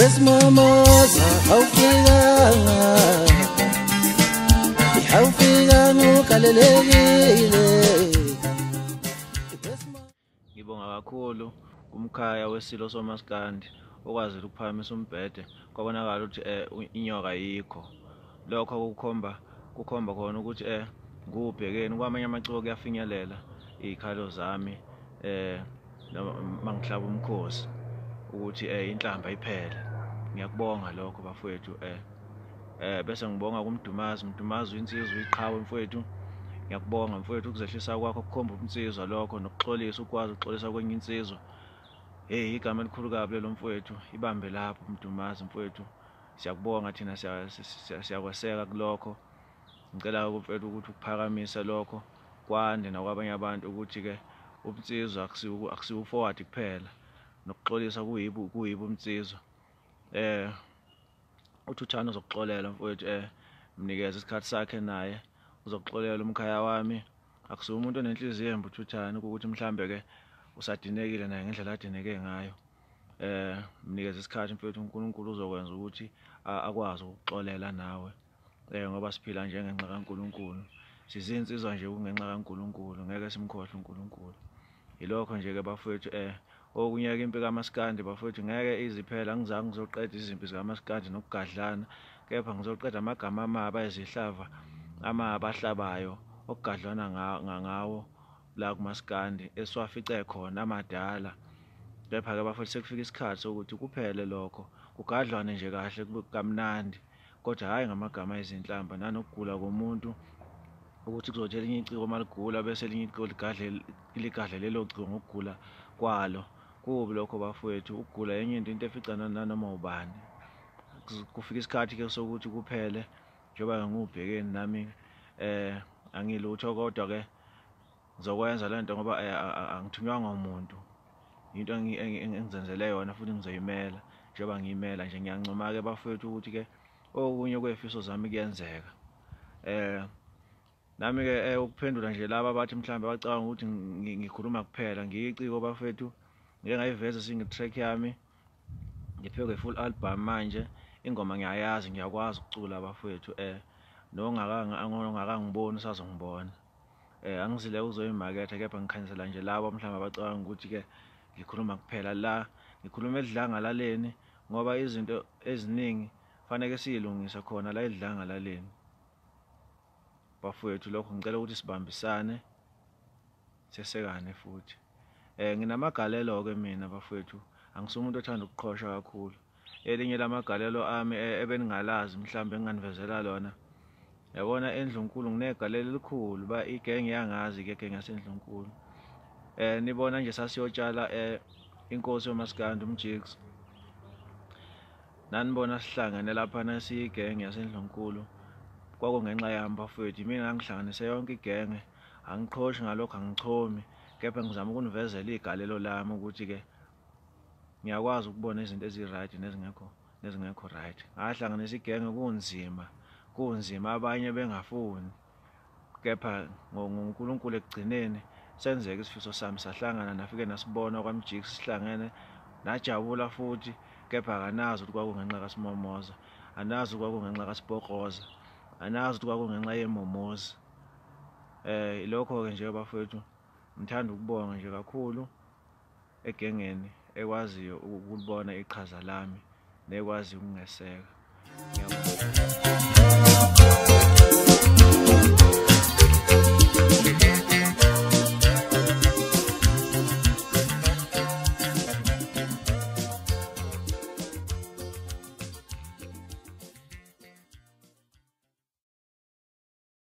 Wesimomoza awufikanga, awufikanga ugalelekile. Ngibonga kakhulu kumkhaya wesilo somaskandi okwazile ukuphakamisa umbhede, kwabonakala ukuthi inyoka yikho. Lokho kukhomba khona ukuthi ngubhekeni kwamanye amaciko kuyafinyelela izikhalo zami noma mangihlaba umkhosi ukuthi inhlamba iphele. Ngiyakubonga lokho bafowethu. Bese ngibonga kuMdumazi. Mdumazi uyinsizwa, uyiqhawe mfowethu. Ngiyakubonga mfowethu ukuzehlisa kwakho kukhomba ubunsizwa lokho, nokuxolisa, ukwazi ukuxolisa kwenye insizwa. Hey, igama elikhulu kabi lelo mfowethu, ibambe lapho Mdumazi mfowethu. Siyakubonga thina, siyakweseka kulokho. Ngicela mfowethu ukuthi ukuphakamise lokho kwande nakwabanye abantu ukuthi ke ubunsizwa akusiwo forward kuphela, nokuxolisa kuyibo ubunsizwa. UThuthani uzokuxolela mfowethu, mnikeze isikhathi sakhe naye uzokuxolela umkhaya wami. Akusiwo umuntu onenhliziyo embi uThuthani, ukuthi mhlambe ke usadinekile naye ngendlela adineke ngayo. Mnikeze isikhathi mfowethu, uNkulunkulu uzokwenza ukuthi akwazi ukuxolela nawe. Ngoba siphila nje ngenxa kaNkulunkulu, sizinsizwa nje kungenxa kaNkulunkulu, ngeke simkhohlwe uNkulunkulu. Yilokho nje ke bafowethu. Okunye ke impi kaMaskandi bafowethu ngeke iziphela, angizange ngizoqeda izimpi zikaMaskandi nokugadlana, kepha ngizoqeda amagama amabi ayizihlava amabahlabayo okugadlwana ngawo la kuMaskandi esiwafice khona amadala. Kepha ke bafowethu sekufika isikhathi sokuthi kuphele lokho, kugadlwane nje kahle kamnandi, kodwa hhayi ngamagama ezinhlamba nanokugula komuntu, ukuthi kuzothi elinye iciko maligula bese elinye iciko ligadle lelo ciko ngokugula kwalo. Kubi lokho bafowethu, ukugula enye into eficana nanoma ubani. Kufika isikhathi ke sokuthi kuphele, njengoba ngubhekeni nami angilutho, kodwa ke ngizokwenza lento ngoba angithunywanga umuntu, into engizenzele yona futhi ngizoyimela njengoba ngiyimela nje. Ngiyancoma ke bafowethu ukuthi ke okunye kwezifiso zami kuyenzeka. Nami ke ukuphendula nje laba abathi mhlambe bacabanga ukuthi ngikhuluma kuphela, ngiyiciko bafethu, ngike ngayiveza single track yami, ngipheke full album manje, ingoma ngiyayazi, ngiyakwazi ukucula bafethu. Nongakangiboni usazongibona. Angizile uzoyimaketha, kepha ngikhanyisela nje labo mhlawumbe abacabanga ukuthi ke ngikhuluma kuphela. La ngikhuluma edlangalaleni ngoba izinto eziningi fanele siyilungise khona la edlangalaleni bafowethu. Lokho ngicela ukuthi sibambisane, sesekane futhi. Nginamagalelo ke mina bafowethu, angisumuntu othanda ukuqhosha kakhulu. Elinye lamagalelo ami ebeningalazi mhlambe enginganivezela lona, yabona eNdlunkulu nginegalelo elikhulu, ba igenge yangazi ke igenge yaseNdlunkulu. Nibona nje sasiyotshala inkosi yoMaskandi uMjiks, nanibona sihlangene lapha nasiyigenge yaseNdlunkulu, kwakungenxa yami bafowethu. Mina ngangihlanganise yonke igenge, angiqhoshi ngalokho, angichomi, kepha ngizama ukunivezela igalelo lami ukuthi ke ngiyakwazi ukubona izinto ezi-right nezingekho right. Ngahlanganisa igenge kunzima, kunzima, abanye bengafuni, kepha ngoNkulunkulu ekugcineni senzeka isifiso sami, sahlangana nafike nasibona kwaMjiks sihlangene, najabula futhi. Kepha akanazi ukuthi kwakungenxa kaSimomoza, anazi ukuthi kwakungenxa kaSibhokoza, anazi ukuthi kwakungenxa yemomozi. Lokho ke nje bafowethu, ngithanda ukubonga nje kakhulu egengeni ekwaziyo ukulibona iqhaza lami nekwazi ukungeseka. Ngiyabonga.